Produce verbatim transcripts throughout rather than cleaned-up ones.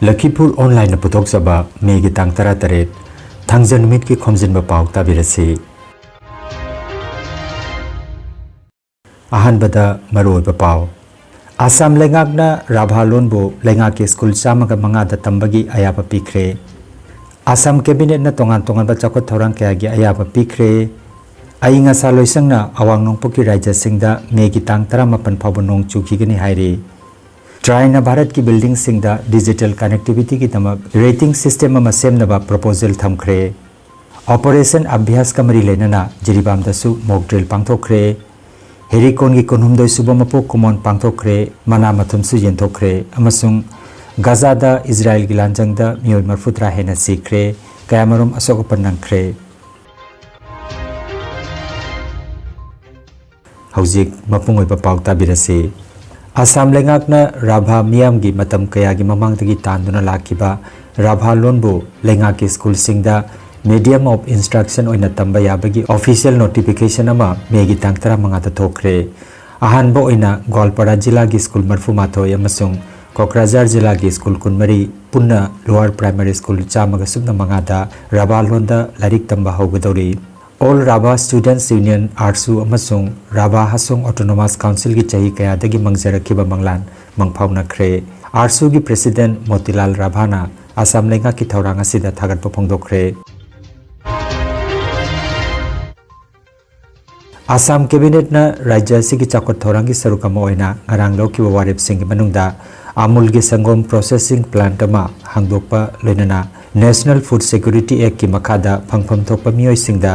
ꯂꯈꯤꯄꯨꯔ ꯑꯣꯟꯂꯥꯏꯟꯅ ꯄꯨꯊꯣꯛꯆꯕ ꯃꯦꯒꯤ ꯇꯥꯡ ꯇꯔꯥꯇꯔꯦꯠ, ꯊꯥꯡꯖ ꯅꯨꯃꯤꯠꯀꯤ ꯈꯣꯝꯖꯤꯟꯕ ꯄꯥꯎ ꯇꯥꯕꯤꯔꯁꯤ꯫ ꯑꯍꯥꯟꯕꯗ ꯃꯔꯨꯑꯣꯏꯕ ꯄꯥꯎ꯫ ꯑꯁꯥꯝ ꯂꯩꯉꯥꯛꯅ ꯔꯥꯚꯥ ꯂꯣꯟꯕꯨ ꯂꯩꯉꯥꯛꯀꯤ ꯁ꯭ꯀꯨꯜ ꯆꯥꯝꯃꯒ ꯃꯉꯥꯗ ꯇꯝꯕꯒꯤ ꯑꯌꯥꯕ ꯄꯤꯈ꯭ꯔꯦ꯫ ꯑꯁꯥꯝ ꯀꯦꯕꯤꯅꯦꯠꯅ ꯇꯣꯉꯥꯟ ꯇꯣꯉꯥꯟꯕ ꯆꯥꯎꯈꯠ ꯊꯧꯔꯥꯡ ꯀꯌꯥꯒꯤ ꯑꯌꯥꯕ ꯄꯤꯈ꯭ꯔꯦ꯫ ꯑꯏꯪ ꯑꯁꯥ ꯂꯣꯏꯁꯪꯅ ꯑꯋꯥꯡ ꯅꯣꯡꯄꯣꯛꯀꯤ ꯔꯥꯖ꯭ꯌꯁꯤꯡꯗ ꯃꯦꯒꯤ ꯇꯥꯡ ꯇꯔꯥꯃꯥꯄꯟ ꯐꯥꯎꯕ ꯅꯣꯡ ꯆꯨꯈꯤꯒꯅꯤ ꯍꯥꯏꯔꯤ꯫ ꯇ꯭ꯔꯥꯏꯅ ꯚꯥꯔꯠꯀꯤ ꯕꯤꯜꯗꯤꯡꯁꯤꯡꯗ ꯗꯤꯖꯤꯇꯦꯜ ꯀꯅꯦꯛꯇꯤꯚꯤꯇꯤꯒꯤꯗꯃꯛ ꯔꯦꯇꯤꯡ ꯁꯤꯁꯇꯦꯝ ꯑꯃ ꯁꯦꯝꯅꯕ ꯄ꯭ꯔꯣꯄꯣꯖꯦꯜ ꯊꯝꯈ꯭ꯔꯦ꯫ ꯑꯣꯄꯔꯦꯁꯟ ꯑꯚ꯭ꯌꯥꯁꯀ ꯃꯔꯤ ꯂꯩꯅꯅ ꯖꯤꯔꯤꯕꯥꯝꯗꯁꯨ ꯃꯣꯛ ꯗ꯭ꯔꯤꯜ ꯄꯥꯡꯊꯣꯛꯈ꯭ꯔꯦ꯫ ꯍꯦꯔꯤꯀꯣꯟꯒꯤ ꯀꯨꯟꯍꯨꯝꯗꯣꯏ ꯁꯨꯕ ꯃꯄꯣꯛ ꯀꯨꯝꯑꯣꯟ ꯄꯥꯡꯊꯣꯛꯈ꯭ꯔꯦ, ꯃꯅꯥ ꯃꯊꯨꯝꯁꯨ ꯌꯦꯟꯊꯣꯛꯈ꯭ꯔꯦ ꯑꯃꯁꯨꯡ ꯒꯥꯖꯥꯗ ꯏꯖꯔꯥꯏꯜꯒꯤ ꯂꯥꯟꯖꯪꯗ ꯃꯤꯑꯣꯏ ꯃꯔꯤꯐꯨꯇꯔꯥ ꯍꯦꯟꯅ ꯁꯤꯈ꯭ꯔꯦ, ꯀꯌꯥꯃꯔꯨꯝ ꯑꯁꯣꯛ ꯑꯄꯟ ꯅꯪꯈ꯭ꯔꯦ꯫ ꯍꯧꯖꯤꯛ ꯃꯄꯨꯡ ꯑꯣꯏꯕ ꯄꯥꯎ ꯇꯥꯕꯤꯔꯁꯤ꯫ ꯑꯁꯥꯝ ꯂꯩꯉꯥꯛꯅ ꯔꯥꯚꯥ ꯃꯤꯌꯥꯝꯒꯤ ꯃꯇꯝ ꯀꯌꯥꯒꯤ ꯃꯃꯥꯡꯗꯒꯤ ꯇꯥꯟꯗꯨꯅ ꯂꯥꯛꯈꯤꯕ ꯔꯥꯚꯥ ꯂꯣꯟꯕꯨ ꯂꯩꯉꯥꯛꯀꯤ ꯁ꯭ꯀꯨꯜꯁꯤꯡꯗ medium of instruction ꯑꯣꯏꯅ ꯇꯝꯕ ꯌꯥꯕꯒꯤ official notification ꯑꯃ ꯃꯦꯒꯤ ꯇꯥꯡ ꯇꯔꯥꯃꯉꯥꯗ ꯊꯣꯛꯈ꯭ꯔꯦ꯫ ꯑꯍꯥꯟꯕ ꯑꯣꯏꯅ ꯒꯣꯜꯄꯥꯔꯥ ꯖꯤꯂꯥꯒꯤ ꯁ꯭ꯀꯨꯜ ꯃꯔꯤꯐꯨꯃꯥꯊꯣꯏ ꯑꯃꯁꯨꯡ ꯀꯣꯀ꯭ꯔꯥꯖꯥꯔ ꯖꯤꯂꯥꯒꯤ ꯁ꯭ꯀꯨꯜ ꯀꯨꯟꯃꯔꯤ, ꯄꯨꯟꯅ ꯂꯣꯋꯔ ꯄ꯭ꯔꯥꯏꯃꯔꯤ ꯁ꯭ꯀꯨꯜ ꯆꯥꯝꯃꯒ ꯁꯨꯞꯅ ꯃꯉꯥꯗ ꯔꯥꯚꯥ ꯂꯣꯟꯗ ꯂꯥꯏꯔꯤꯛ ꯇꯝꯕ ꯍꯧꯒꯗꯧꯔꯤ꯫ All Rabha Students Union, ꯑꯥꯔꯁꯨ, ꯑꯃꯁꯨꯡ ꯔꯥꯚꯥ ꯍꯥꯁꯣꯡ ꯑꯣꯇꯣꯅꯣꯃꯁ ꯀꯥꯎꯟꯁꯤꯜꯒꯤ ꯆꯍꯤ ꯀꯌꯥꯗꯒꯤ ꯃꯪꯖꯔꯛꯈꯤꯕ ꯃꯪꯂꯥꯟ ꯃꯪꯐꯥꯎꯅꯈ꯭ꯔꯦ꯫ ꯑꯥꯔꯁꯨꯒꯤ ꯄ꯭ꯔꯦꯁꯤꯗꯦꯟꯠ ꯃꯣꯇꯤꯂꯥꯜ ꯔꯥꯚꯥꯅ ꯑꯁꯥꯝ ꯂꯩꯉꯥꯛꯀꯤ ꯊꯧꯔꯥꯡ ꯑꯁꯤꯗ ꯊꯥꯒꯠꯄ ꯐꯣꯡꯗꯣꯛꯈ꯭ꯔꯦ꯫ ꯑꯁꯥꯝ ꯀꯦꯕꯤꯅꯦꯠꯅ ꯔꯥꯖ꯭ꯌ ꯑꯁꯤꯒꯤ ꯆꯥꯎꯈꯠ ꯊꯧꯔꯥꯡꯒꯤ ꯁꯔꯨꯛ ꯑꯃ ꯑꯣꯏꯅ ꯉꯔꯥꯡ ꯂꯧꯈꯤꯕ ꯋꯥꯔꯦꯞꯁꯤꯡꯒꯤ ꯃꯅꯨꯡꯗ ꯑꯃꯨꯜꯒꯤ ꯁꯪꯒꯣꯝ ꯄ꯭ꯔꯣꯁꯦꯁꯤꯡ ꯄ꯭ꯂꯥꯟꯠ ꯑꯃ ꯍꯥꯡꯗꯣꯛꯄ, ꯂꯣꯏꯅꯅ National Food Security Act ꯀꯤ ꯃꯈꯥꯗ ꯐꯪꯐꯝ ꯊꯣꯛꯄ ꯃꯤꯑꯣꯏꯁꯤꯡꯗ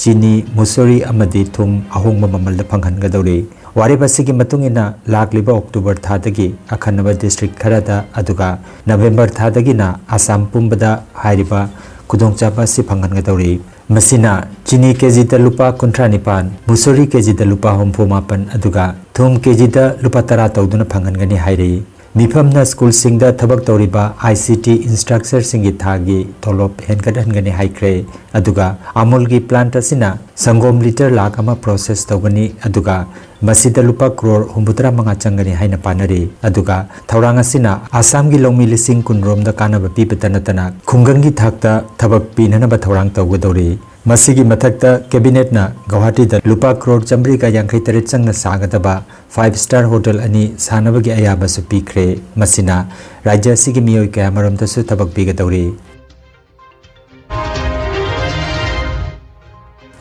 ꯆꯤꯅꯤ, ꯃꯨꯁꯣꯔꯤ ꯑꯃꯗꯤ ꯊꯨꯝ ꯑꯍꯣꯡꯕ ꯃꯃꯜꯗ ꯐꯪꯍꯟꯒꯗꯧꯔꯤ꯫ ꯋꯥꯔꯦꯞ ꯑꯁꯤꯒꯤ ꯃꯇꯨꯡ ꯏꯟꯅ, ꯂꯥꯛꯂꯤꯕ ꯑꯣꯛꯇꯣꯕꯔ ꯊꯥꯗꯒꯤ ꯑꯈꯟꯅꯕ ꯗꯤꯁꯇ꯭ꯔꯤꯛ ꯈꯔꯗ, ꯑꯗꯨꯒ ꯅꯕꯦꯝꯕꯔ ꯊꯥꯗꯒꯤꯅ ꯑꯁꯥꯝ ꯄꯨꯝꯕꯗ ꯍꯥꯏꯔꯤꯕ ꯈꯨꯗꯣꯡꯆꯥꯕ ꯑꯁꯤ ꯐꯪꯍꯟꯒꯗꯧꯔꯤ꯫ ꯃꯁꯤꯅ ꯆꯤꯅꯤ ꯀꯦꯖꯤꯗ ꯂꯨꯄꯥ ꯀꯨꯟꯊ꯭ꯔꯥ ꯅꯤꯄꯥꯟ, ꯃꯨꯁꯣꯔꯤ ꯀꯦꯖꯤꯗ ꯂꯨꯄꯥ ꯍꯨꯝꯐꯨ ꯃꯥꯄꯟ, ꯑꯗꯨꯒ ꯊꯨꯝ ꯀꯦꯖꯤꯗ ꯂꯨꯄꯥ ꯇꯔꯥ ꯇꯧꯗꯨꯅ ꯐꯪꯍꯟꯒꯅꯤ ꯍꯥꯏꯔꯤ꯫ ꯃꯤꯐꯝꯅ ꯁ꯭ꯀꯨꯜꯁꯤꯡꯗ ꯊꯕꯛ ꯇꯧꯔꯤꯕ ICT instructorꯁꯤꯡꯒꯤ ꯊꯥꯒꯤ ꯇꯣꯂꯣꯞ ꯍꯦꯟꯒꯠꯍꯟꯒꯅꯤ ꯍꯥꯏꯈ꯭ꯔꯦ꯫ ꯑꯗꯨꯒ ꯑꯃꯨꯜꯒꯤ plant ꯑꯁꯤꯅ ꯁꯪꯒꯣꯝ litre ꯂꯥꯈ ꯑꯃ process ꯇꯧꯒꯅꯤ꯫ ꯑꯗꯨꯒ ꯃꯁꯤꯗ ꯂꯨꯄꯥ ꯀ꯭ꯔꯣꯔ ꯍꯨꯝꯐꯨꯇꯔꯥ ꯃꯉꯥ ꯆꯪꯒꯅꯤ ꯍꯥꯏꯅ ꯄꯥꯅꯔꯤ꯫ ꯑꯗꯨꯒ ꯊꯧꯔꯥꯡ ꯑꯁꯤꯅ ꯑꯁꯥꯝꯒꯤ ꯂꯧꯃꯤ ꯂꯤꯁꯤꯡ ꯀꯨꯟ ꯔꯣꯝꯗ ꯀꯥꯟꯅꯕ ꯄꯤꯕꯇ ꯅꯠꯇꯅ ꯈꯨꯡꯒꯪꯒꯤ ꯊꯥꯛꯇ ꯊꯕꯛ ꯄꯤꯅꯅꯕ ꯊꯧꯔꯥꯡ ꯇꯧꯒꯗꯧꯔꯤ꯫ ꯃꯁꯤꯒꯤ ꯃꯊꯛꯇ cabinetꯅ ꯒꯧꯍꯥꯇꯤꯗ ꯂꯨꯄꯥ ꯀ꯭ꯔꯣꯔ ꯆꯥꯃꯔꯤꯒ ꯌꯥꯡꯈꯩ ꯇꯔꯦꯠ ꯆꯪꯅ ꯁꯥꯒꯗꯕ five star hotel ꯑꯅꯤ ꯁꯥꯅꯕꯒꯤ ꯑꯌꯥꯕꯁꯨ ꯄꯤꯈ꯭ꯔꯦ꯫ ꯃꯁꯤꯅ ꯔꯥꯖ꯭ꯌ ꯑꯁꯤꯒꯤ ꯃꯤꯑꯣꯏ ꯀꯌꯥꯃꯔꯣꯝꯗꯁꯨ ꯊꯕꯛ ꯄꯤꯒꯗꯧꯔꯤ꯫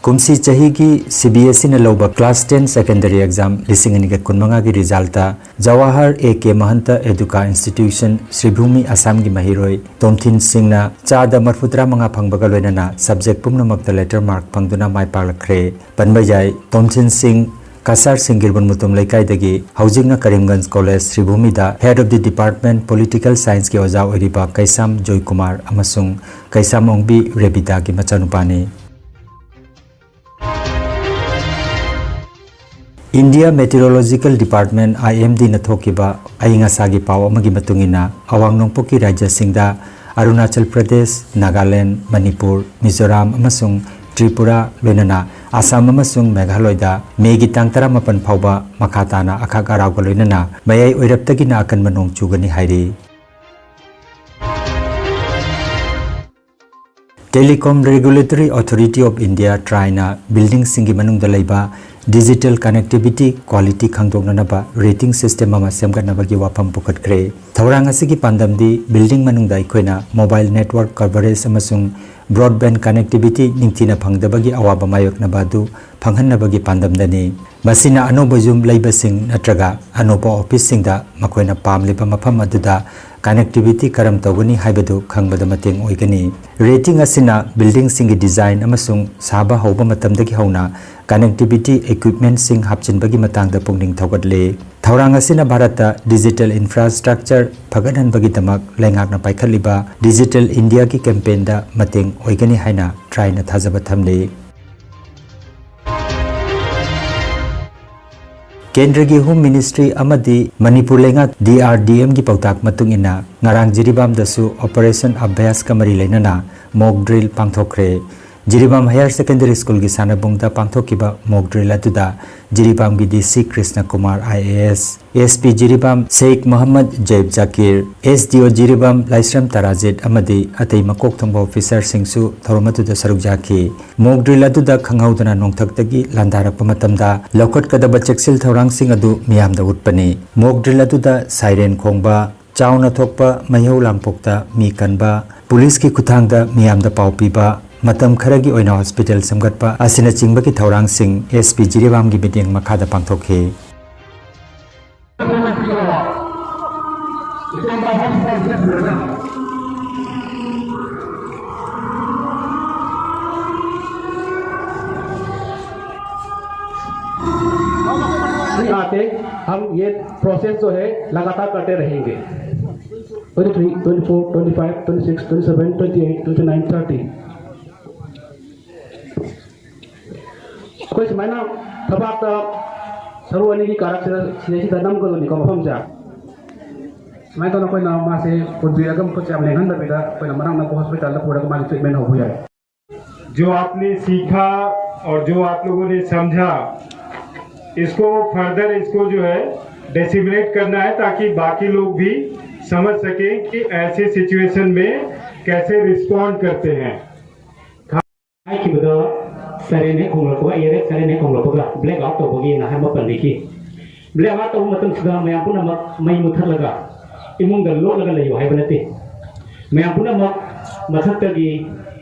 ꯀꯨꯝꯁꯤ ꯆꯍꯤꯒꯤ CBSEꯅ ꯂꯧꯕ class ten secondary exam ꯂꯤꯁꯤꯡ ꯑꯅꯤꯒ ꯀꯨꯟꯃꯉꯥꯒꯤ resultꯇ Jawahar A K Mahanta Educa Institution, ꯁ꯭ꯔꯤꯚꯨꯃꯤ, ꯑꯁꯥꯝꯒꯤ ꯃꯍꯩꯔꯣꯏ ꯇꯣꯝꯊꯤꯟ ꯁꯤꯡꯅ ꯆꯥꯗ ꯃꯔꯐꯨꯇꯔꯥ ꯃꯉꯥ ꯐꯪꯕꯒ ꯂꯣꯏꯅꯅ subject ꯄꯨꯝꯅꯃꯛꯇ letter mark ꯐꯪꯗꯨꯅ ꯃꯥꯏ ꯄꯥꯛꯂꯛꯈ꯭ꯔꯦ꯫ ꯄꯟꯕ ꯌꯥꯏ, ꯇꯣꯝꯊꯤꯟ ꯁꯤꯡ ꯀꯁꯥꯔ ꯁꯤꯡꯒꯤꯔꯕꯨꯟ ꯃꯨꯇꯨꯝ ꯂꯩꯀꯥꯏꯗꯒꯤ, ꯍꯧꯖꯤꯛꯅ ꯀꯔꯤꯝꯒꯟꯖ ꯀꯣꯂꯦꯖ ꯁ꯭ꯔꯤꯚꯨꯃꯤꯗ Head of the Department Political Scienceꯀꯤ ꯑꯣꯖꯥ ꯑꯣꯏꯔꯤꯕ ꯀꯩꯁꯥꯝ ꯖꯣꯏꯀꯨꯃꯥꯔ ꯑꯃꯁꯨꯡ ꯀꯩꯁꯥꯝ ꯑꯣꯡꯕꯤ ꯔꯦꯕꯤꯇꯥꯒꯤ ꯃꯆꯥꯅꯨꯄꯥꯅꯤ꯫ India Meteorological Department, IMDꯅ ꯊꯣꯛꯈꯤꯕ ꯑꯏꯪ ꯑꯁꯥꯒꯤ ꯄꯥꯎ ꯑꯃꯒꯤ ꯃꯇꯨꯡ ꯏꯟꯅ, ꯑꯋꯥꯡ ꯅꯣꯡꯄꯣꯛꯀꯤ ꯔꯥꯖ꯭ꯌꯁꯤꯡꯗ ꯑꯔꯨꯅꯥꯆꯜ ꯄ꯭ꯔꯗꯦꯁ, ꯅꯥꯒꯥꯂꯦꯟ, ꯃꯅꯤꯄꯨꯔ, ꯃꯤꯖꯣꯔꯥꯝ ꯑꯃꯁꯨꯡ ꯇ꯭ꯔꯤꯄꯨꯔꯥ, ꯂꯣꯏꯅꯅ ꯑꯁꯥꯝ ꯑꯃꯁꯨꯡ ꯃꯦꯘꯥꯂꯣꯏꯗ ꯃꯦꯒꯤ ꯇꯥꯡ ꯇꯔꯥꯃꯥꯄꯟ ꯐꯥꯎꯕ ꯃꯈꯥ ꯇꯥꯅ ꯑꯈꯥꯛ ꯑꯔꯥꯎꯒ ꯂꯣꯏꯅꯅ ꯃꯌꯥꯏ ꯑꯣꯏꯔꯞꯇꯒꯤꯅ ꯑꯀꯟꯕ ꯅꯣꯡ ꯆꯨꯒꯅꯤ ꯍꯥꯏꯔꯤ꯫ Telecom Regulatory Authority of India, TRAIꯅ buildingꯁꯤꯡꯒꯤ ꯃꯅꯨꯡꯗ ꯂꯩꯕ digital connectivity quality ꯈꯪꯗꯣꯛꯅꯅꯕ rating system ꯑꯃ ꯁꯦꯝꯒꯠꯅꯕꯒꯤ ꯋꯥꯐꯝ ꯄꯨꯈꯠꯈ꯭ꯔꯦ꯫ ꯊꯧꯔꯥꯡ ꯑꯁꯤꯒꯤ ꯄꯥꯟꯗꯝꯗꯤ building ꯃꯅꯨꯡꯗ ꯑꯩꯈꯣꯏꯅ mobile network coverage ꯑꯃꯁꯨꯡ broadband connectivity ꯅꯤꯡꯊꯤꯅ ꯐꯪꯗꯕꯒꯤ ꯑꯋꯥꯕ ꯃꯥꯌꯣꯛꯅꯕ ꯑꯗꯨ ꯐꯪꯍꯟꯅꯕꯒꯤ ꯄꯥꯟꯗꯝꯗꯅꯤ꯫ ꯃꯁꯤꯅ ꯑꯅꯧꯕ ꯌꯨꯝ ꯂꯩꯕꯁꯤꯡ ꯅꯠꯇ꯭ꯔꯒ ꯑꯅꯧꯕ officeꯁꯤꯡꯗ ꯃꯈꯣꯏꯅ ꯄꯥꯝꯂꯤꯕ ꯃꯐꯝ ꯑꯗꯨꯗ connectivity ꯀꯔꯝ ꯇꯧꯒꯅꯤ ꯍꯥꯏꯕꯗꯨ ꯈꯪꯕꯗ ꯃꯇꯦꯡ ꯑꯣꯏꯒꯅꯤ꯫ Rating ꯑꯁꯤꯅ buildingꯁꯤꯡꯒꯤ design ꯑꯃꯁꯨꯡ ꯁꯥꯕ ꯍꯧꯕ ꯃꯇꯝꯗꯒꯤ ꯍꯧꯅ connectivity equipmentꯁꯤꯡ ꯍꯥꯞꯆꯤꯟꯕꯒꯤ ꯃꯇꯥꯡꯗ ꯄꯨꯛꯅꯤꯡ ꯊꯧꯒꯠꯂꯤ꯫ ꯊꯧꯔꯥꯡ ꯑꯁꯤꯅ ꯚꯥꯔꯠꯇ digital infrastructure ꯐꯒꯠꯍꯟꯕꯒꯤꯗꯃꯛ ꯂꯩꯉꯥꯛꯅ ꯄꯥꯏꯈꯠꯂꯤꯕ Digital Indiaꯒꯤ campaignꯗ ꯃꯇꯦꯡ ꯑꯣꯏꯒꯅꯤ ꯍꯥꯏꯅ TRAIꯅ ꯊꯥꯖꯕ ꯊꯝꯂꯤ꯫ ꯀꯦꯟꯗ꯭ꯔꯒꯤ ꯍꯣꯝ ꯃꯤꯅꯤꯁꯇ꯭ꯔꯤ ꯑꯃꯗꯤ ꯃꯅꯤꯄꯨꯔ ꯂꯩꯉꯥꯛ ꯗꯤ ꯑꯥꯔ ꯗꯤ ꯑꯦꯝꯒꯤ ꯄꯥꯎꯇꯥꯛ ꯃꯇꯨꯡ ꯏꯟꯅ ꯉꯔꯥꯡ ꯖꯤꯔꯤꯕꯥꯝꯗꯁꯨ ꯑꯣꯄꯔꯦꯁꯟ ꯑꯚ꯭ꯌꯥꯁꯀ ꯃꯔꯤ ꯂꯩꯅꯅ ꯃꯣꯛ ꯗ꯭ꯔꯤꯜ ꯄꯥꯡꯊꯣꯛꯈ꯭ꯔꯦ꯫ ꯖꯤꯔꯤꯕꯥꯝ ꯍꯥꯌꯔ ꯁꯦꯀꯦꯟꯗꯔꯤ ꯁ꯭ꯀꯨꯜꯒꯤ ꯁꯥꯟꯅꯕꯨꯡꯗ ꯄꯥꯡꯊꯣꯛꯈꯤꯕ ꯃꯣꯛ ꯗ꯭ꯔꯤꯜ ꯑꯗꯨꯗ ꯖꯤꯔꯤꯕꯥꯝꯒꯤ ꯗꯤ ꯁꯤ Krishna Kumar I A S, S P Jiribam Sheikh Mohammad ꯖꯦꯕ Zakir, S D ꯑꯣ ꯖꯤꯔꯤꯕꯥꯝ ꯂꯥꯏꯁ꯭ꯔꯝ ꯇꯔꯥꯖꯤꯠ ꯑꯃꯗꯤ ꯑꯇꯩ ꯃꯀꯣꯛ ꯊꯣꯡꯕ ꯑꯣꯐꯤꯁꯔꯁꯤꯡꯁꯨ ꯊꯧꯔꯝ ꯑꯗꯨꯗ ꯁꯔꯨꯛ ꯌꯥꯈꯤ꯫ ꯃꯣꯛ ꯗ꯭ꯔꯤꯜ ꯑꯗꯨꯗ ꯈꯪꯍꯧꯗꯅ ꯅꯣꯡꯊꯛꯇꯒꯤ ꯂꯥꯟꯗꯥꯔꯛꯄ ꯃꯇꯝꯗ ꯂꯧꯈꯠꯀꯗꯕ ꯆꯦꯛꯁꯤꯜ ꯊꯧꯔꯥꯡꯁꯤꯡ ꯑꯗꯨ ꯃꯤꯌꯥꯝꯗ ꯎꯠꯄꯅꯤ꯫ ꯃꯣꯛ ꯗ꯭ꯔꯤꯜ ꯑꯗꯨꯗ ꯁꯥꯏꯔꯦꯟ ꯈꯣꯡꯕ, ꯆꯥꯎꯅ ꯊꯣꯛꯄ ꯃꯩꯍꯧ ꯂꯥꯡꯄꯣꯛꯇ ꯃꯤ ꯀꯟꯕ, ꯄꯨꯂꯤꯁꯀꯤ ꯈꯨꯠꯊꯥꯡꯗ ꯃꯤꯌꯥꯝꯗ ꯄꯥꯎ ꯄꯤꯕ, ꯃꯇꯝ ꯈꯔꯒꯤ ꯑꯣꯏꯅ ꯍꯣꯁꯄꯤꯇꯥꯜ ꯁꯦꯝꯒꯠꯄ ꯑꯁꯤꯅꯆꯤꯡꯕꯒꯤ ꯊꯧꯔꯥꯡꯁꯤꯡ ꯑꯦꯁ ꯄꯤ ꯖꯤꯔꯤꯕꯥꯝꯒꯤ ꯃꯤꯠꯌꯦꯡ ꯃꯈꯥꯗ ꯄꯥꯡꯊꯣꯛꯈꯤ꯫ आते हम ये प्रोसेस जो है लगातार करते रहेंगे। Twenty three, twenty four, twenty five, twenty six, twenty seven, twenty eight, twenty nine, thirty. ꯑꯩꯈꯣꯏ ꯁꯨꯃꯥꯏꯅ ꯊꯕꯥꯛꯇ ꯁꯔꯨ ꯑꯅꯤꯒꯤ ꯀꯥꯔꯛꯁꯤꯗ ꯁꯤꯗꯩꯁꯤꯗ ꯅꯝꯒꯗꯣꯏꯅꯤꯀꯣ ꯃꯐꯝꯁꯦ꯫ ꯁꯨꯃꯥꯏꯅ ꯇꯧꯅ ꯑꯩꯈꯣꯏꯅ ꯃꯥꯁꯦ ꯄꯨꯟꯕꯤꯔꯒ ꯃꯈꯨꯠꯁꯦ ꯌꯥꯝ ꯂꯦꯡꯍꯟꯗꯕꯤꯗ ꯑꯩꯈꯣꯏꯅ ꯃꯅꯥꯛ ꯅꯛꯄ ꯍꯣꯁꯄꯤꯇꯥꯜꯗ ꯄꯨꯔꯒ ꯃꯥꯒꯤ ꯇ꯭ꯔꯤꯠꯃꯦꯟ ꯍꯧꯕ ꯌꯥꯏ꯫ जो आपने सीखा और जो आप लोगों ने समझा, इसको फर्दर, इसको जो है, डिसेमिनेट करना है, ताकि बाकी लोग भी समझ सकें कि ऐसे सिचुएशन में कैसे रिस्पॉन्ड करते हैं। ꯍꯥꯏꯈꯤꯕꯗ ꯁꯥꯏꯔꯦꯟ ꯍꯦꯛ ꯈꯣꯡꯂꯛꯄꯒ, ꯑꯦꯌꯔ ꯔꯦꯠ ꯁꯥꯏꯔꯦꯟ ꯍꯦꯛ ꯈꯣꯡꯂꯛꯄꯒ ꯕ꯭ꯂꯦꯛ ꯑꯥꯎꯠ ꯇꯧꯕꯒꯤꯅ ꯍꯥꯏꯕ ꯄꯟꯕꯤꯈꯤ꯫ ꯕ꯭ꯂꯦꯛ ꯑꯥꯎꯠ ꯇꯧꯕ ꯃꯇꯝꯁꯤꯗ ꯃꯌꯥꯝ ꯄꯨꯝꯅꯃꯛ ꯃꯩ ꯃꯨꯊꯠꯂꯒ ꯏꯃꯨꯡꯗ ꯂꯣꯠꯂꯒ ꯂꯩꯌꯨ ꯍꯥꯏꯕ ꯅꯠꯇꯦ꯫ ꯃꯌꯥꯝ ꯄꯨꯝꯅꯃꯛ ꯃꯊꯛꯇꯒꯤ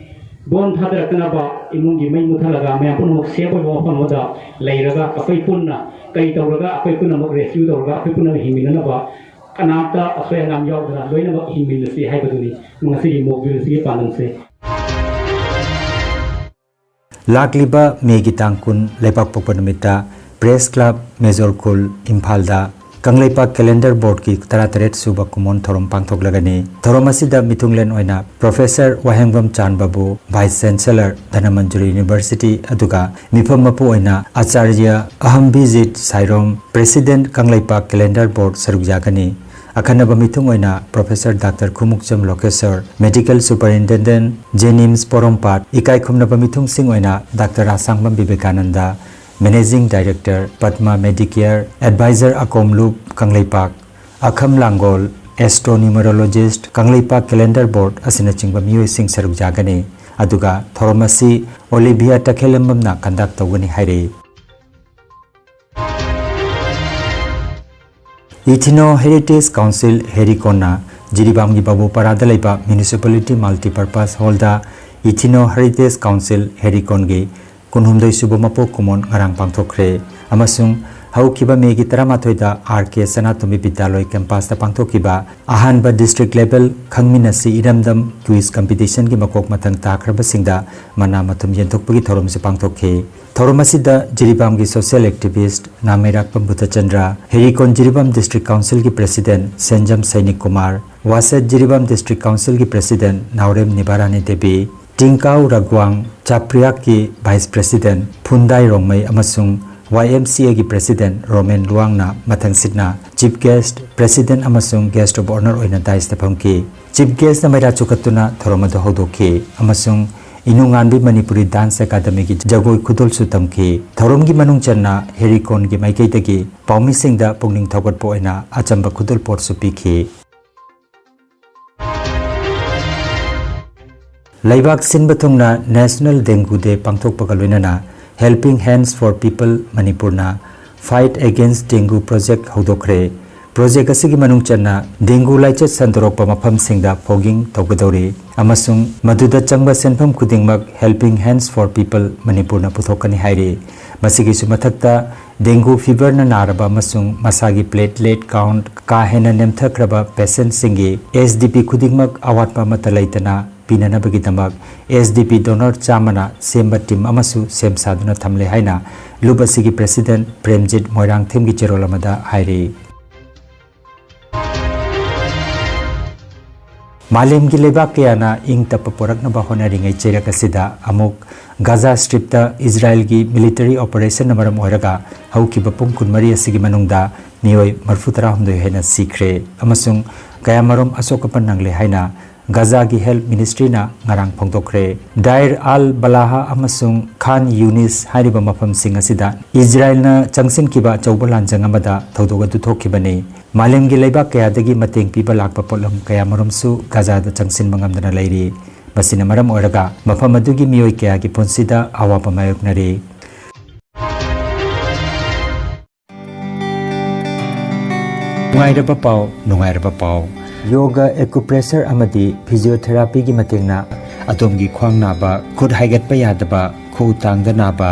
ꯕꯣꯝ ꯊꯥꯗꯔꯛꯇꯅꯕ ꯏꯃꯨꯡꯒꯤ ꯃꯩ ꯃꯨꯊꯠꯂꯒ ꯃꯌꯥꯝ ꯄꯨꯝꯅꯃꯛ ꯁꯦꯐ ꯑꯣꯏꯕ ꯃꯐꯝ ꯑꯃꯗ ꯂꯩꯔꯒ ꯑꯩꯈꯣꯏ ꯄꯨꯟꯅ ꯀꯔꯤ ꯇꯧꯔꯒ ꯑꯩꯈꯣꯏ ꯄꯨꯝꯅꯃꯛ ꯔꯦꯁꯀ꯭ꯌꯨ ꯇꯧꯔꯒ ꯑꯩꯈꯣꯏ ꯄꯨꯝꯅꯃꯛ ꯍꯤꯡꯃꯤꯟꯅꯅꯕ ꯀꯅꯥꯝꯇ ꯑꯁꯣꯏ ꯑꯉꯥꯝ ꯌꯥꯎꯗꯅ ꯂꯣꯏꯅꯃꯛ ꯍꯤꯡꯃꯤꯟꯅꯁꯤ ꯍꯥꯏꯕꯗꯨꯅꯤ ꯉꯁꯤꯒꯤ ꯃꯣꯛ ꯗ꯭ꯔꯤꯜꯁꯤꯒꯤ ꯄꯥꯟꯗꯝꯁꯦ꯫ ꯂꯥꯛꯂꯤꯕ ꯃꯦꯒꯤ ꯇꯥꯡ ꯀꯨꯟ ꯂꯩꯕꯥꯛꯄꯣꯛꯄ ꯅꯨꯃꯤꯠꯇ ꯄ꯭ꯔꯦꯁ ꯀ꯭ꯂꯕ, ꯃꯦꯖꯣꯔ ꯈꯨꯜ, ꯏꯝꯐꯥꯜꯗ ꯀꯪꯂꯩꯄꯥꯛ Calendar Boardꯀꯤ ꯇꯔꯥꯇꯔꯦꯠ ꯁꯨꯕ ꯀꯨꯝꯑꯣꯟ ꯊꯧꯔꯝ ꯄꯥꯡꯊꯣꯛꯂꯒꯅꯤ꯫ ꯊꯧꯔꯝ ꯑꯁꯤꯗ ꯃꯤꯊꯨꯡꯂꯦꯟ ꯑꯣꯏꯅ Professor ꯋꯥꯍꯦꯡꯕꯝ ꯆꯥꯟꯕꯕꯨ, Vice Chancellor ꯙꯅꯃꯟꯖꯨꯔꯤ University, ꯑꯗꯨꯒ ꯃꯤꯐꯝ ꯃꯄꯨ ꯑꯣꯏꯅ ꯑꯆꯥꯔꯌ ꯑꯍꯝꯕꯤꯖꯤꯠ ꯁꯥꯏꯔꯣꯝ, President ꯀꯪꯂꯩꯄꯥꯛ Calendar Board ꯁꯔꯨꯛ ꯌꯥꯒꯅꯤ꯫ ꯑꯈꯟꯅꯕ ꯃꯤꯊꯨꯡ ꯑꯣꯏꯅ Professor Doctor Khumukcham ꯂꯣꯀꯦꯁꯣꯔ, Medical Superintendent, JNIMS ꯄꯣꯔꯣꯝꯄꯥꯠ, ꯏꯀꯥꯏ ꯈꯨꯝꯅꯕ ꯃꯤꯊꯨꯡꯁꯤꯡ ꯑꯣꯏꯅ Doctor ꯔꯥꯁꯥꯡꯕꯝ Vivekananda, Managing Director, Padma Medicare, Advisor ꯑꯀꯣꯝꯂꯨꯞ Kangleipak, ꯑꯈꯝ ꯂꯥꯡꯒꯣꯜ, Astronumerologist ꯀꯪꯂꯩꯄꯥꯛ Calendar Board ꯑꯁꯤꯅꯆꯤꯡꯕ ꯃꯤꯑꯣꯏꯁꯤꯡ ꯁꯔꯨꯛ ꯌꯥꯒꯅꯤ꯫ ꯑꯗꯨꯒ ꯊꯧꯔꯝ ꯑꯁꯤ ꯑꯣꯂꯤꯚꯤꯌꯥ ꯇꯈꯦꯜꯂꯝꯕꯝꯅ conduct ꯇꯧꯒꯅꯤ ꯍꯥꯏꯔꯤ꯫ Ethno Heritage Council ꯍꯦꯔꯤꯀꯣꯟꯅ ꯖꯤꯔꯤꯕꯥꯝꯒꯤ ꯕꯥꯕꯨꯄꯥꯔꯥꯗ ꯂꯩꯕ Municipality Multipurpose Hallꯗ Ethno Heritage Council ꯍꯦꯔꯤꯀꯣꯟꯒꯤ ꯀꯨꯟꯍꯨꯝꯗꯣꯏ ꯁꯨꯕ ꯃꯄꯣꯛ ꯀꯨꯝꯑꯣꯟ ꯉꯔꯥꯡ ꯄꯥꯡꯊꯣꯛꯈ꯭ꯔꯦ ꯑꯃꯁꯨꯡ ꯍꯧꯈꯤꯕ ꯃꯦꯒꯤ ꯇꯔꯥꯃꯥꯊꯣꯏꯗ ꯑꯥꯔ ꯀꯦ ꯁꯅꯥꯇꯣꯝꯕꯤ ꯕꯤꯗ꯭ꯌꯥꯂꯣꯏ campusꯇ ꯄꯥꯡꯊꯣꯛꯈꯤꯕ ꯑꯍꯥꯟꯕ District Level ꯈꯪꯃꯤꯟꯅꯁꯤ ꯏꯔꯝꯗꯝ Quiz Competitionꯒꯤ ꯃꯀꯣꯛ ꯃꯊꯪ ꯇꯥꯈ꯭ꯔꯕꯁꯤꯡꯗ ꯃꯅꯥ ꯃꯊꯨꯝ ꯌꯦꯟꯊꯣꯛꯄꯒꯤ ꯊꯧꯔꯝꯁꯨ ꯄꯥꯡꯊꯣꯛꯈꯤ꯫ ꯊꯧꯔꯝ ꯑꯁꯤꯗ ꯖꯤꯔꯤꯕꯥꯝꯒꯤ social activist ꯅꯥꯃꯩꯔꯥꯛꯄꯝ Budhachandra, ꯍꯦꯔꯤꯀꯣꯟ Jiribam District Councilꯒꯤ President ꯁꯦꯟꯖꯝ ꯁꯩꯅꯤꯛ ꯀꯨꯃꯥꯔ, ꯋꯥꯁꯦꯠ ꯖꯤꯔꯤꯕꯥꯝ District Councilꯒꯤ President ꯅꯥꯎꯔꯦꯝ ꯅꯤꯕꯥꯔꯥꯅꯤ ꯗꯦꯕꯤ, ꯇꯤꯡꯀꯥꯎ ꯔꯥꯒ꯭ꯋꯥꯡ, ꯆꯥꯄ꯭ꯔꯤꯌꯥꯛꯀꯤ Vice President ꯐꯨꯟꯗꯥꯏ ꯔꯣꯡꯃꯩ ꯑꯃꯁꯨꯡ ꯋꯥꯏ ꯑꯦꯝ ꯁꯤ ꯑꯦꯒꯤ President ꯔꯣꯃꯦꯟ ꯂꯨꯋꯥꯡꯅ ꯃꯊꯪꯁꯤꯠꯅ Chief Guest, President ꯑꯃꯁꯨꯡ Guest of Honour ꯑꯣꯏꯅ dais ꯐꯝꯈꯤ꯫ Chief Guestꯅ ꯃꯩꯔꯥ ꯆꯨꯈꯠꯇꯨꯅ ꯊꯧꯔꯝ ꯑꯗꯨ ꯍꯧꯗꯣꯛꯈꯤ ꯑꯃꯁꯨꯡ ꯏꯅꯨꯉꯥꯟꯕꯤ ꯃꯅꯤꯄꯨꯔꯤ Dance Academyꯒꯤ ꯖꯒꯣꯏ ꯈꯨꯗꯣꯜꯁꯨ ꯇꯝꯈꯤ꯫ ꯊꯧꯔꯝꯒꯤ ꯃꯅꯨꯡ ꯆꯟꯅ ꯍꯦꯔꯤꯀꯣꯟꯒꯤ ꯃꯥꯏꯀꯩꯗꯒꯤ ꯄꯥꯎꯃꯤꯁꯤꯡꯗ ꯄꯨꯛꯅꯤꯡ ꯊꯧꯒꯠꯄ ꯑꯣꯏꯅ ꯑꯆꯝꯕ ꯈꯨꯗꯣꯜꯄꯣꯠꯁꯨ ꯄꯤꯈꯤ꯫ ꯂꯩꯕꯥꯛ ꯁꯤꯟꯕ ꯊꯨꯡꯅ National Dengue Day ꯄꯥꯡꯊꯣꯛꯄꯒ ꯂꯣꯏꯅꯅ Helping Hands for People ꯃꯅꯤꯄꯨꯔꯅ Fight Against Dengue Project ꯍꯧꯗꯣꯛꯈ꯭ꯔꯦ꯫ Project ꯑꯁꯤꯒꯤ ꯃꯅꯨꯡ ꯆꯟꯅ dengue ꯂꯥꯏꯆꯠ ꯁꯟꯗꯣꯔꯛꯄ ꯃꯐꯝꯁꯤꯡꯗ fogging ꯇꯧꯒꯗꯧꯔꯤ ꯑꯃꯁꯨꯡ ꯃꯗꯨꯗ ꯆꯪꯕ ꯁꯦꯟꯐꯝ ꯈꯨꯗꯤꯡꯃꯛ Helping Hands for People ꯃꯅꯤꯄꯨꯔꯅ ꯄꯨꯊꯣꯛꯀꯅꯤ ꯍꯥꯏꯔꯤ꯫ ꯃꯁꯤꯒꯤꯁꯨ ꯃꯊꯛꯇ, dengue feverꯅ ꯅꯥꯔꯕ ꯑꯃꯁꯨꯡ ꯃꯁꯥꯒꯤ platelet count ꯀꯥ ꯍꯦꯟꯅ ꯅꯦꯝꯊꯈ꯭ꯔꯕ patientꯁꯤꯡꯒꯤ S D P ꯈꯨꯗꯤꯡꯃꯛ ꯑꯋꯥꯠꯄ ꯑꯃꯠꯇ ꯂꯩꯇꯅ ꯄꯤꯅꯅꯕꯒꯤꯗꯃꯛ S D P donor ꯆꯥꯝꯃꯅ ꯁꯦꯝꯕ team ꯑꯃꯁꯨ ꯁꯦꯝ ꯁꯥꯗꯨꯅ ꯊꯝꯂꯦ ꯍꯥꯏꯅ ꯂꯨꯞ ꯑꯁꯤꯒꯤ President ꯄ꯭ꯔꯦꯝꯖꯤꯠ ꯃꯣꯏꯔꯥꯡꯊꯦꯝꯒꯤ ꯆꯦꯔꯣꯜ ꯑꯃꯗ ꯍꯥꯏꯔꯤ꯫ ꯃꯥꯂꯦꯝꯒꯤ ꯂꯩꯕꯥꯛ ꯀꯌꯥꯅ ꯏꯪ ꯇꯞꯄ ꯄꯣꯔꯛꯅꯕ ꯍꯣꯠꯅꯔꯤꯉꯩ ꯆꯩꯔꯛ ꯑꯁꯤꯗ ꯑꯃꯨꯛ ꯒꯥꯖꯥ ꯁ꯭ꯇ꯭ꯔꯤꯞꯇ ꯏꯖꯔꯥꯏꯜꯒꯤ ꯃꯤꯂꯤꯇꯔꯤ ꯑꯣꯄꯔꯦꯁꯟꯅ ꯃꯔꯝ ꯑꯣꯏꯔꯒ ꯍꯧꯈꯤꯕ ꯄꯨꯡ ꯀꯨꯟꯃꯔꯤ ꯑꯁꯤꯒꯤ ꯃꯅꯨꯡꯗ ꯃꯤꯑꯣꯏ ꯃꯔꯤꯐꯨ ꯇꯔꯥꯍꯨꯝꯗꯣꯏ ꯍꯦꯟꯅ ꯁꯤꯈ꯭ꯔꯦ ꯑꯃꯁꯨꯡ ꯀꯌꯥꯃꯔꯨꯝ ꯑꯁꯣꯛ ꯑꯄꯟ ꯅꯪꯂꯦ ꯍꯥꯏꯅ ꯒꯥꯖꯥꯒꯤ ꯍꯦꯜꯊ ꯃꯤꯅꯤꯁꯇ꯭ꯔꯤꯅ ꯉꯔꯥꯡ ꯐꯣꯡꯗꯣꯛꯈ꯭ꯔꯦ꯫ ꯗꯥꯏꯔ ꯑꯜ ꯕꯂꯥꯍꯥ ꯑꯃꯁꯨꯡ ꯈꯥꯟ ꯌꯨꯅꯤꯁ ꯍꯥꯏꯔꯤꯕ ꯃꯐꯝꯁꯤꯡ ꯑꯁꯤꯗ ꯏꯖꯔꯥꯏꯜꯅ ꯆꯪꯁꯤꯟꯈꯤꯕ ꯑꯆꯧꯕ ꯂꯥꯟꯖꯪ ꯑꯃꯗ ꯊꯧꯗꯣꯛ ꯑꯗꯨ ꯊꯣꯛꯈꯤꯕꯅꯤ꯫ ꯃꯥꯂꯦꯝꯒꯤ ꯂꯩꯕꯥꯛ ꯀꯌꯥꯗꯒꯤ ꯃꯇꯦꯡ ꯄꯤꯕ ꯂꯥꯛꯄ ꯄꯣꯠꯂꯝ ꯀꯌꯥꯃꯔꯨꯝꯁꯨ ꯒꯥꯖꯥꯗ ꯆꯪꯁꯤꯟꯕ ꯉꯝꯗꯅ ꯂꯩꯔꯤ꯫ ꯃꯁꯤꯅ ꯃꯔꯝ ꯑꯣꯏꯔꯒ ꯃꯐꯝ ꯑꯗꯨꯒꯤ ꯃꯤꯑꯣꯏ ꯀꯌꯥꯒꯤ ꯄꯨꯟꯁꯤꯗ ꯑꯋꯥꯕ ꯃꯥꯌꯣꯛꯅꯔꯤ꯫ ꯅꯨꯡꯉꯥꯏꯔꯕ ꯄꯥꯎ, ꯅꯨꯡꯉꯥꯏꯔꯕ ꯄꯥꯎ꯫ ꯌꯣꯒ, ꯑꯦꯀꯨꯄ꯭ꯔꯦꯁꯔ ꯑꯃꯗꯤ ꯐꯤꯖꯤꯑꯣꯊꯦꯔꯥꯄꯤꯒꯤ ꯃꯇꯦꯡꯅ ꯑꯗꯣꯝꯒꯤ ꯈ꯭ꯋꯥꯡ ꯅꯥꯕ, ꯈꯨꯠ ꯍꯥꯏꯒꯠꯄ ꯌꯥꯗꯕ, ꯈꯨꯎ ꯇꯥꯡꯗ ꯅꯥꯕ,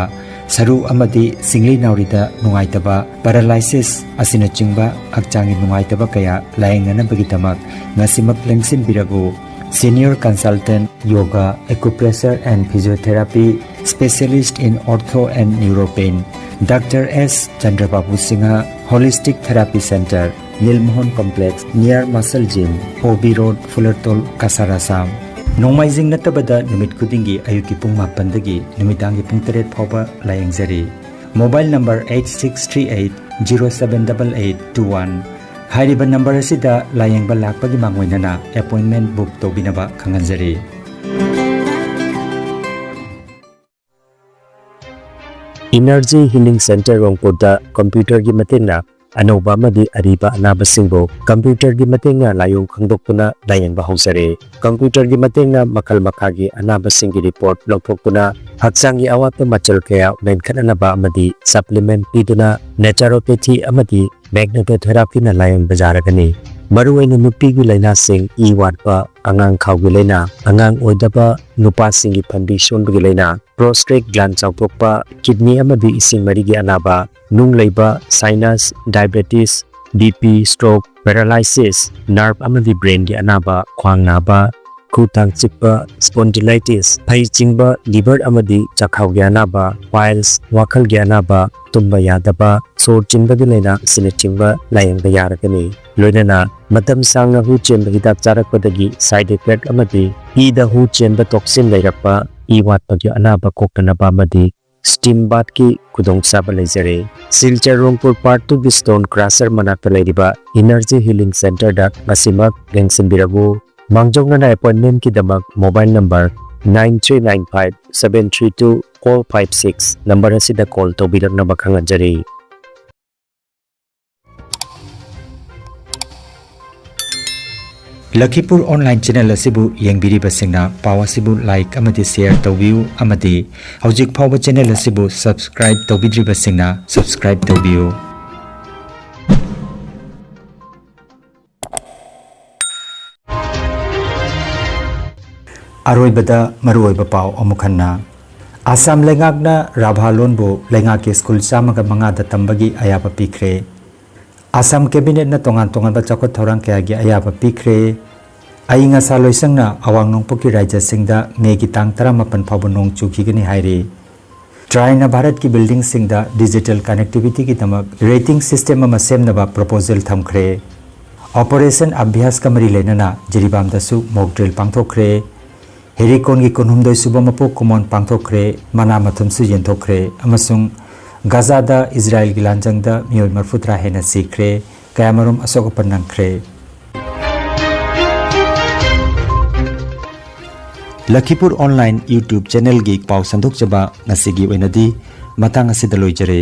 ꯁꯔꯨ ꯑꯃꯗꯤ ꯁꯤꯡꯂꯤ ꯅꯥꯎꯔꯤꯗ ꯅꯨꯡꯉꯥꯏꯇꯕ, ꯄꯦꯔꯥꯂꯥꯏꯁꯤꯁ ꯑꯁꯤꯅꯆꯤꯡꯕ ꯍꯛꯆꯥꯡꯒꯤ ꯅꯨꯡꯉꯥꯏꯇꯕ ꯀꯌꯥ ꯂꯥꯌꯦꯡꯅꯅꯕꯒꯤꯗꯃꯛ ꯉꯁꯤꯃꯛ ꯂꯦꯡꯁꯤꯟꯕꯤꯔꯛꯎ꯫ Senior Consultant Yoga, Acupressure and Physiotherapy, Specialist in Ortho and Neuro Pain, Doctor S Chandrababu Singha, Holistic Therapy Center, Nilmohan Complex, near Muscle Gym, O B Road, Fulartol, Kasar, Assam. ꯅꯣꯡꯃꯥꯏꯖꯤꯡ ꯅꯠꯇꯕꯗ ꯅꯨꯃꯤꯠ ꯈꯨꯗꯤꯡꯒꯤ ꯑꯌꯨꯛꯀꯤ ꯄꯨꯡ ꯃꯥꯄꯟꯗꯒꯤ ꯅꯨꯃꯤꯗꯥꯡꯒꯤ ꯄꯨꯡ ꯇꯔꯦꯠ ꯐꯥꯎꯕ ꯂꯥꯌꯦꯡꯖꯔꯤ꯫ Mobile number eight six three eight zero seven double eight two one꯫ ꯍꯥꯏꯔꯤꯕ ꯅꯝꯕꯔ ꯑꯁꯤꯗ ꯂꯥꯌꯦꯡꯕ ꯂꯥꯛꯄꯒꯤ ꯃꯥꯡꯑꯣꯏꯅꯅ ꯑꯦꯄꯣꯏꯟꯃꯦꯟ ꯕꯨꯛ ꯇꯧꯕꯤꯅꯕ ꯈꯪꯍꯟꯖꯔꯤ꯫ Energy Healing Center ꯔꯣꯡꯄꯨꯔꯗ ꯀꯝꯄ꯭ꯌꯨꯇꯔꯒꯤ ꯃꯇꯦꯡꯅ ꯑꯅꯧꯕ ꯑꯃꯗꯤ ꯑꯔꯤꯕ ꯑꯅꯥꯕꯁꯤꯡꯕꯨ ꯀꯝꯄ꯭ꯌꯨꯇꯔꯒꯤ ꯃꯇꯦꯡꯅ ꯂꯥꯏꯑꯣꯡ ꯈꯪꯗꯣꯛꯇꯨꯅ ꯂꯥꯌꯦꯡꯕ ꯍꯧꯖꯔꯦ꯫ ꯀꯝꯄ꯭ꯌꯨꯇꯔꯒꯤ ꯃꯇꯦꯡꯅ ꯃꯈꯜ ꯃꯈꯥꯒꯤ ꯑꯅꯥꯕꯁꯤꯡꯒꯤ ꯔꯤꯄꯣꯔꯠ ꯂꯧꯊꯣꯛꯇꯨꯅ ꯍꯛꯆꯥꯡꯒꯤ ꯑꯋꯥꯠꯄ ꯃꯆꯜ ꯀꯌꯥ ꯃꯦꯟꯈꯠꯅꯅꯕ ꯑꯃꯗꯤ ꯁꯄ꯭ꯂꯤꯃꯦꯟꯠ ꯄꯤꯗꯨꯅ ꯅꯦꯆꯔꯣꯄꯦꯊꯤ ꯑꯃꯗꯤ ꯃꯦꯒꯅꯦꯇꯣꯊꯦꯔꯥꯄꯤꯅ ꯂꯥꯌꯦꯡꯕ ꯌꯥꯔꯒꯅꯤ꯫ ꯃꯔꯨꯑꯣꯏꯅ ꯅꯨꯄꯤꯒꯤ ꯂꯥꯏꯅꯥꯁꯤꯡ, ꯏ ꯋꯥꯠꯄ, ꯑꯉꯥꯡ ꯈꯥꯎꯒꯤ ꯂꯥꯏꯅꯥ, ꯑꯉꯥꯡ ꯑꯣꯏꯗꯕ, ꯅꯨꯄꯥꯁꯤꯡꯒꯤ ꯐꯟꯕꯤ ꯁꯣꯟꯕꯒꯤ ꯂꯥꯏꯅꯥ, ꯄ꯭ꯔꯣꯁꯇꯦꯠ ꯒ꯭ꯂꯥꯟ ꯆꯥꯎꯊꯣꯛꯄ, ꯀꯤꯗꯅꯤ ꯑꯃꯗꯤ ꯏꯁꯤꯡ ꯃꯔꯤꯒꯤ ꯑꯅꯥꯕ, ꯅꯨꯡ ꯂꯩꯕ, sinus, diabetes, B P, stroke, paralysis, nerve ꯑꯃꯗꯤ ꯕ꯭ꯔꯦꯟꯒꯤ ꯑꯅꯥꯕ, ꯈ꯭ꯋꯥꯡ ꯅꯥꯕ, ꯈꯨ ꯇꯥꯡ ꯆꯤꯛꯄ, spondylitis, ꯐꯩ ꯆꯤꯡꯕ, liver ꯑꯃꯗꯤ ꯆꯥꯛꯈꯥꯎꯒꯤ ꯑꯅꯥꯕ, piles, ꯋꯥꯈꯜꯒꯤ ꯑꯅꯥꯕ, ꯇꯨꯝꯕ ꯌꯥꯗꯕ, ꯁꯣꯔ ꯆꯤꯟꯕꯒꯤ ꯂꯥꯏꯅꯥ ꯑꯁꯤꯅꯆꯤꯡꯕ ꯂꯥꯌꯦꯡꯕ ꯌꯥꯔꯒꯅꯤ꯫ ꯂꯣꯏꯅꯅ ꯃꯇꯝ ꯁꯥꯡꯅ ꯍꯨ ꯆꯦꯟꯕ ꯍꯤꯗꯥꯛ ꯆꯥꯔꯛꯄꯗꯒꯤ side effect ꯑꯃꯗꯤ ꯏꯗ ꯍꯨ ꯆꯦꯟꯕ toxin ꯂꯩꯔꯛꯄ, ꯏ ꯋꯥꯠꯄꯒꯤ ꯑꯅꯥꯕ ꯀꯣꯛꯇꯅꯕ ꯑꯃꯗꯤ steam bathꯀꯤ ꯈꯨꯗꯣꯡꯆꯥꯕ ꯂꯩꯖꯔꯦ꯫ ꯁꯤꯜꯆꯔ ꯔꯣꯡꯄꯨꯔ Part Twoꯒꯤ stone crusher ꯃꯅꯥꯛꯇ ꯂꯩꯔꯤꯕ Energy Healing Centreꯗ ꯉꯁꯤꯃꯛ ꯂꯦꯡꯁꯤꯟꯕꯤꯔꯛꯎ꯫ ꯃꯥꯡꯖꯧꯅꯅ appointmentꯀꯤꯗꯃꯛ mobile number nine three nine five seven three two four five six number ꯑꯁꯤꯗ call ꯇꯧꯕꯤꯔꯛꯅꯕ ꯈꯪꯍꯟꯖꯔꯤ꯫ ꯂꯈꯤꯄꯨꯔ online channel ꯑꯁꯤꯕꯨ ꯌꯦꯡꯕꯤꯔꯤꯕꯁꯤꯡꯅ ꯄꯥꯎ ꯑꯁꯤꯕꯨ like ꯑꯃꯗꯤ share ꯇꯧꯕꯤꯌꯨ ꯑꯃꯗꯤ ꯍꯧꯖꯤꯛ ꯐꯥꯎꯕ channel ꯑꯁꯤꯕꯨ subscribe ꯇꯧꯕꯤꯗ꯭ꯔꯤꯕꯁꯤꯡꯅ subscribe ꯇꯧꯕꯤꯌꯨ꯫ ꯑꯔꯣꯏꯕꯗ ꯃꯔꯨꯑꯣꯏꯕ ꯄꯥꯎ ꯑꯃꯨꯛ ꯍꯟꯅ꯫ ꯑꯁꯥꯝ ꯂꯩꯉꯥꯛꯅ ꯔꯥꯚꯥ ꯂꯣꯟꯕꯨ ꯂꯩꯉꯥꯛꯀꯤ ꯁ꯭ꯀꯨꯜ ꯆꯥꯝꯃꯒ ꯃꯉꯥꯗ ꯇꯝꯕꯒꯤ ꯑꯌꯥꯕ ꯄꯤꯈ꯭ꯔꯦ꯫ ꯑꯁꯥꯝ ꯀꯦꯕꯤꯅꯦꯠꯅ ꯇꯣꯉꯥꯟ ꯇꯣꯉꯥꯟꯕ ꯆꯥꯎꯈꯠ ꯊꯧꯔꯥꯡ ꯀꯌꯥꯒꯤ ꯑꯌꯥꯕ ꯄꯤꯈ꯭ꯔꯦ꯫ ꯑꯏꯪ ꯑꯁꯥ ꯂꯣꯏꯁꯪꯅ ꯑꯋꯥꯡ ꯅꯣꯡꯄꯣꯛꯀꯤ ꯔꯥꯖ꯭ꯌꯁꯤꯡꯗ ꯃꯦꯒꯤ ꯇꯥꯡ ꯇꯔꯥꯃꯥꯄꯟ ꯐꯥꯎꯕ ꯅꯣꯡ ꯆꯨꯈꯤꯒꯅꯤ ꯍꯥꯏꯔꯤ꯫ TRAIꯅ ꯚꯥꯔꯠꯀꯤ buildingꯁꯤꯡꯗ digital connectivityꯒꯤꯗꯃꯛ rating system ꯑꯃ ꯁꯦꯝꯅꯕ proposal ꯊꯝꯈ꯭ꯔꯦ꯫ Operation ꯑꯚ꯭ꯌꯥꯁꯀ ꯃꯔꯤ ꯂꯩꯅꯅ ꯖꯤꯔꯤꯕꯥꯝꯗꯁꯨ mock drill ꯄꯥꯡꯊꯣꯛꯈ꯭ꯔꯦ꯫ ꯍꯦꯔꯤꯀꯣꯟꯒꯤ ꯀꯨꯟꯍꯨꯝꯗꯣꯏ ꯁꯨꯕ ꯃꯄꯣꯛ ꯀꯨꯝꯑꯣꯟ ꯄꯥꯡꯊꯣꯛꯈ꯭ꯔꯦ, ꯃꯅꯥ ꯃꯊꯨꯝꯁꯨ ꯌꯦꯟꯊꯣꯛꯈ꯭ꯔꯦ ꯑꯃꯁꯨꯡ ꯒꯥꯖꯥꯗ ꯏꯖꯔꯥꯏꯜꯒꯤ ꯂꯥꯟꯖꯪꯗ ꯃꯤꯑꯣꯏ ꯃꯔꯤꯐꯨꯇꯔꯥ ꯍꯦꯟꯅ ꯁꯤꯈ꯭ꯔꯦ, ꯀꯌꯥꯃꯔꯨꯝ ꯑꯁꯣꯛ ꯑꯄꯟ ꯅꯪꯈ꯭ꯔꯦ꯫ ꯂꯈꯤꯄꯨꯔ online YouTube channelꯒꯤ ꯄꯥꯎ ꯁꯟꯗꯣꯛꯆꯕ ꯉꯁꯤꯒꯤ ꯑꯣꯏꯅꯗꯤ ꯃꯇꯥꯡ ꯑꯁꯤꯗ ꯂꯣꯏꯖꯔꯦ꯫